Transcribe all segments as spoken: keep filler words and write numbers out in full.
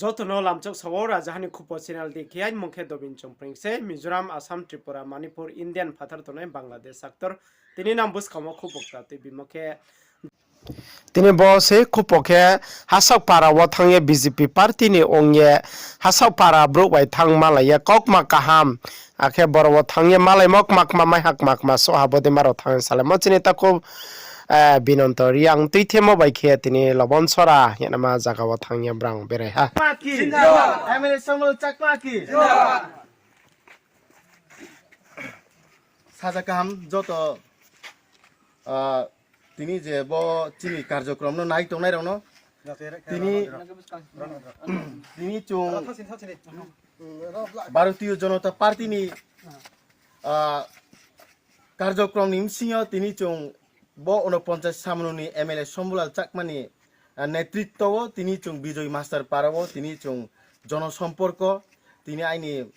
Joto no lamchok sao, Rajaha ni Khupo channel di khe, aini mung khe Dobin Chongpring se, Mizoram, Assam, Tripura, Manipur, Indian phathar tongnai Bangladesh actor. Tini nang buskang wo khupo kta tui bimo khe, tini bo se khupo khe Hasaoh para wo thanng ye B J P party ni ong ye Hasaoh para brouh bai thanng malai ye kaukma kaham, akhe boro wo thanng ye malaimo kma kma mai ha kma kma soh ha bodei ma rao thanng ye salaimo chini takhu, eh, Binonto Reang tuithemo bai khe tini Lobon Sora hing ye nama zaga wo thanng ye brang berai ha. Zindabad! M L A Somlal Chakma ki! Zindabad! Saja kaham joto, ah, tini je bo chini karjokrom no nai tongnai rao no, tini, tini chung Bharatiya Janata Party ni, ah, karjokrom ni bsing yo tini chung bo unoponchas samano ni M L A Somlal Chakma ni, ah, netritto wo tini chung Bijoy Master para wo tini chung jonosomporko, tini aini,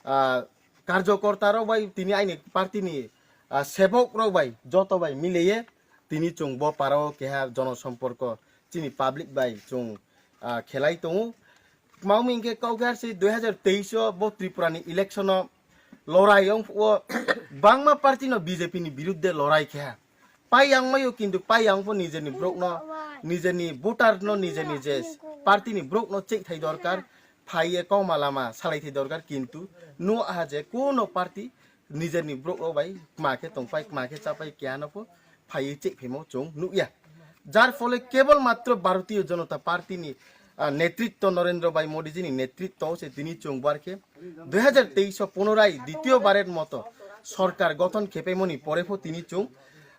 ah, karjokorta rao bai, tini aini party ni, ah, sebok rao bai, joto bai mile ye, tini chung bo para wo keha jonosomporko chini public bai chung, ah, khelai tong ou. Kma ong mi hing khe kau khe ar se dui hazar teis wo bo Tripura ni election no lorai ong phuh wo bangma party no B J P ni birudde lorai khe ha. Pai yang mai ou, kintu pai yang pho nijer ni brouh no, nijer ni voter no, nijer ni je party ni brouh no cheihthai dorkar, phai ye kauma lama salaithai dorkar, kintu nuh ha je kuno party nijer ni brouh rao bai kma khe tongpai, kma khe chápai, keha no pho phai ye cheihphaimo chung nuh ya. Jar phole kebol matro Bharatiya Janata Party ni, ah, netritto Narendra Bhai Modi ji ni netritto se tini chung bar khe dui hazar teis wo punorai ditiyo barer moto sorkar gothon khepaimo ni pore pho tini chung,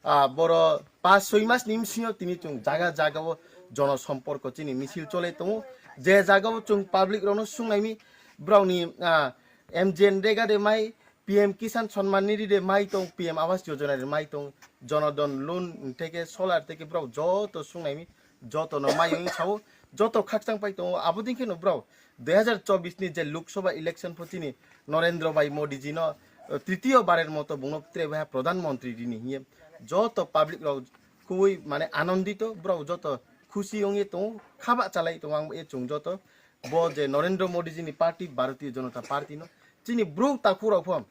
ah, boro pas soi mas ni bsing yo tini chung jaga jaga wo jonosomporko chini misil chole tong ou. Je jaga wo chung public rao no sungnai mi, brao ni, ah, M G N Rega de mai, P M Kisan Samman Nidhi de mai tong, P M Awas Yojana de mai tong, Jan Dhan Loan theke solar theke brao joto sungnai mi, joto no mai ong sao, joto khakchang pai tong ou. Abo dei khe no brao dui hazar chobbish ni je Lok Sabha election pho chini Narendra Bhai Modi ji no, eh, tritiyo barer moto bung no tre baiha Pradhan Mantri ri ni hing ye joto public rao khuwi mane anondito, brao joto khusi ong ye tong ou, khabah chalai tong ou, ang ye chung joto bo je Narendra Modi ji ni party, Bharatiya Janata Party no chini brouh takhu rao pho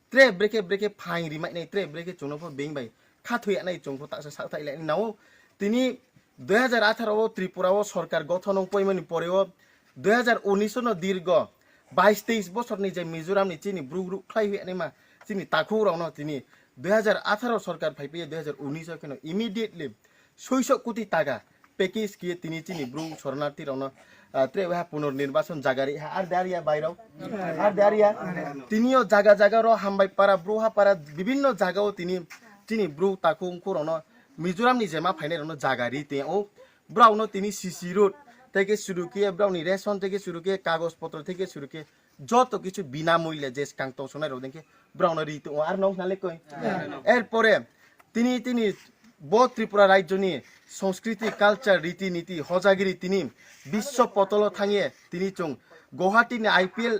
tre brekhe brekhe phaing ri mai nai, tre brekhe chung no pho being bai khathoi ya nai, chung pho taksa saohthaih lai nai nang ou. Tini dui hazar atharo wo Tripura wo sorkar gothon ong poimo ni pore wo dui hazar unis no dirgo bais teis bosor ni je Mizoram ni chini brouh ruhkhlai hoih ya naima chini takhu rao no tini dui hazar atharo sorkar phaipai ye dui hazar unis wo khe no immediately soiso koti taga package khe ye tini chini brouh sornarthi rao no, ah, tre ha punor nirbason jaga ri ha, ar de ar ya bai rao, ar de ar ya. Tini yo jaga jaga rao Hambai para, Brouhha para, bibinno jaga wo tini chini brouh takhu ongkhu rao no Mizoram ni je ma phainai rao no jaga ri tong ou. Brao no tini C C road theke suru khe, brao ni ration theke suru khe, kagoj potro theke suru khe, joto kichu binamuile je skang tongsongnai rao dei khe brao no ri tong ou, ar nung nale koi. Erpore tini, tini bo Tripura rajyo ni sanskriti, culture, riti niti, hojagiri tini biswo potolo thanng ye tini chung Guwahati ni I P L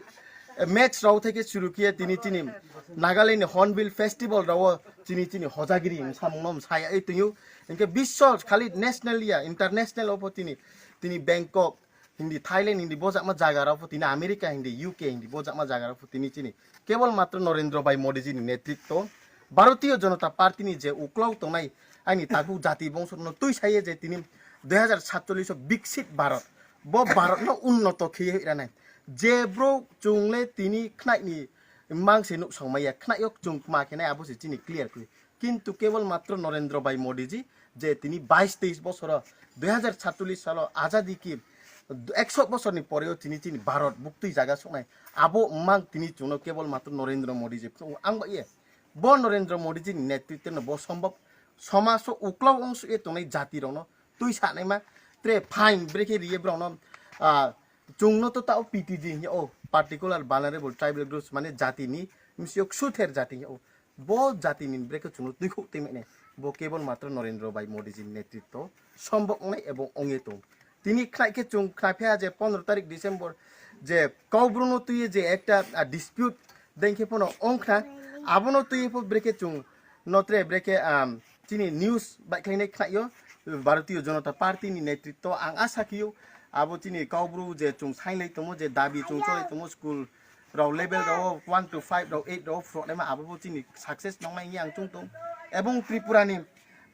match rao theke suru khe tini chini Nagaland ni Hornbill Festival rao wo chini chini hojagiri samung no msa ya ye tong ou. Hing khe biswo khali national ya, international wo pho tini, tini Bangkok hing di, Thailand hing di, bo jakma zaga rao pho tini, America hing di, U K hing di, bo jakma zaga rao pho tini chini kebol matro Narendra Bhai Modi ji ni netritto, Bharatiya Janata Party ni je uklau tongnai aini takhu jati bongso no tuisa ye je tini dui hazar satchollish wo Viksit Bharat, bo Bharat no unnoto khe ye hoih ra nai. Je brouh chung le tini khnaih ni mang se nuhsao mai ya, khnaih yo chung kma khe nai abo se chini clear khe. Kintu kebol matro Narendra Bhai Modi ji je tini bais teis bosor wo, dui hazar satchollish sal wo azadi ki ekso bosor ni pore wo tini chini Bharat buktui zaga souhnai, abo mang tini chung no kebol matro Narendra Modi ji phnuh ang bai ye. Bo Narendra Modi ji ni netritto no bo sombhob, somaj wo uklau ongsuh ye tongnai jati rao no tuisa naima, tre phaing brekhe ri ye brao no, ah, chung no to tao P T G hing ou, particular vulnerable tribal groups, mane jati ni bsing yo ksuther jati hing ou. Bo jati ni brekhe chung no tuikhouh tei mai nai, bo kebol matro Narendra Bhai Modi ji ni netritto sombhob ong nai ebong ong ye tong. Tini khnaih khe chung khnaiphi ha je pondro tarik December je Kaubru no tui ye je ekta, ah, dispute dei khe pho no ong khna, abo no tui ye pho brekhe chung no tre brekhe, um, chini news baihkhlainai khnaih yo, Bharatiya Janata Party ni netritto ang asa khe ou, abo chini Kaubru je chung sainglai tongmo, je dabi chung cholai tongmo, school rao level rao one to five rao eight rao phrungnaima abo bo chini success nongnai hing ye ang chung tong. Ebong Tripura ni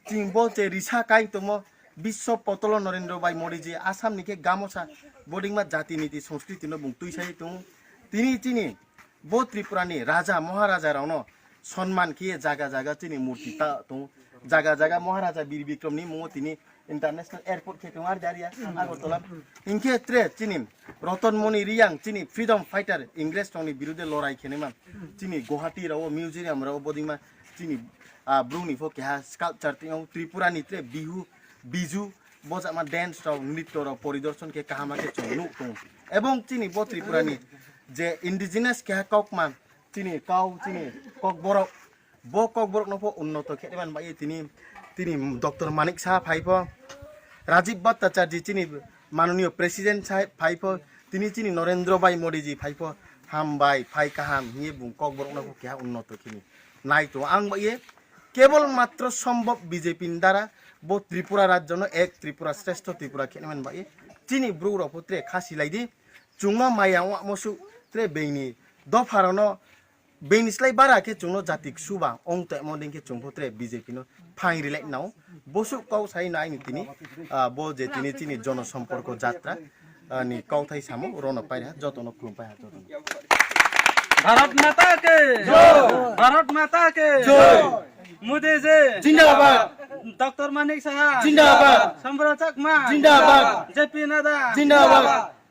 ching bo je risa kai tongmo, biswo potolo Narendra Bhai Modi ji Assam ni khe gamosa, bodei ma jati niti songskriti no bung tuisai tong. Tini chini bo Tripura ni raja Maharaja rao no sonman khe ye zaga zaga chini murti ta tong. Zaga zaga Maharaja Bir Bikrom ni mung wo tini international airport khe tong ar jaria Agartala. Hing khe tre chini Roton Moni Reang chini freedom fighter Ingres rao ni birude lorai khe naima. Chini Guwahati rao wo museum rao wo bodei ma chini, ah, Bru ni pho keha sculpture tong ou. Tripura ni tre Bihu, Biju, bo jama dance rao, nrityo rao poridorshon khe kaham khe chung nuh tong ou. Ebong chini bo Tripura ni je indigenous keha kaukma, chini kau, chini Kokborok, bo Kokborok no pho unnoto khe man bai ye tini, tini Doctor Manik Saha phai pho, Rajiv Bhattacharjee chini manoniyo president saheb phai pho, tini chini Narendra Bhai Modi ji phai pho, hambai, phai kaham hing ye bung Kokborok no pho keha unnoto khe ni nai tong ou. Ang bai ye kebol matro sombhob B J P ni dara bo Tripura rajyo no ek Tripura, shrestho Tripura khe man bai ye chini Bru rao pho tre khasilai di. Chung no maya ongmo suh tre being ni dopha rao no being ni slái bara khe chung no jati ksuba ong tongmo dei khe chung pho tre B J P no phaing rilai nao. Bosuh kau sai no aini tini, ah, bo je tini chini jono somporko jatra, ah, ni kauthai samo ro no pai ha, joto no khulum pai ha, joto no. Bharat माता की जय। भारत माता की जय। मोदी जी जिंदाबाद। डॉक्टर मानिक साहा जिंदाबाद। शंभुराज चकमा जिंदाबाद। J P Nadda जिंदाबाद।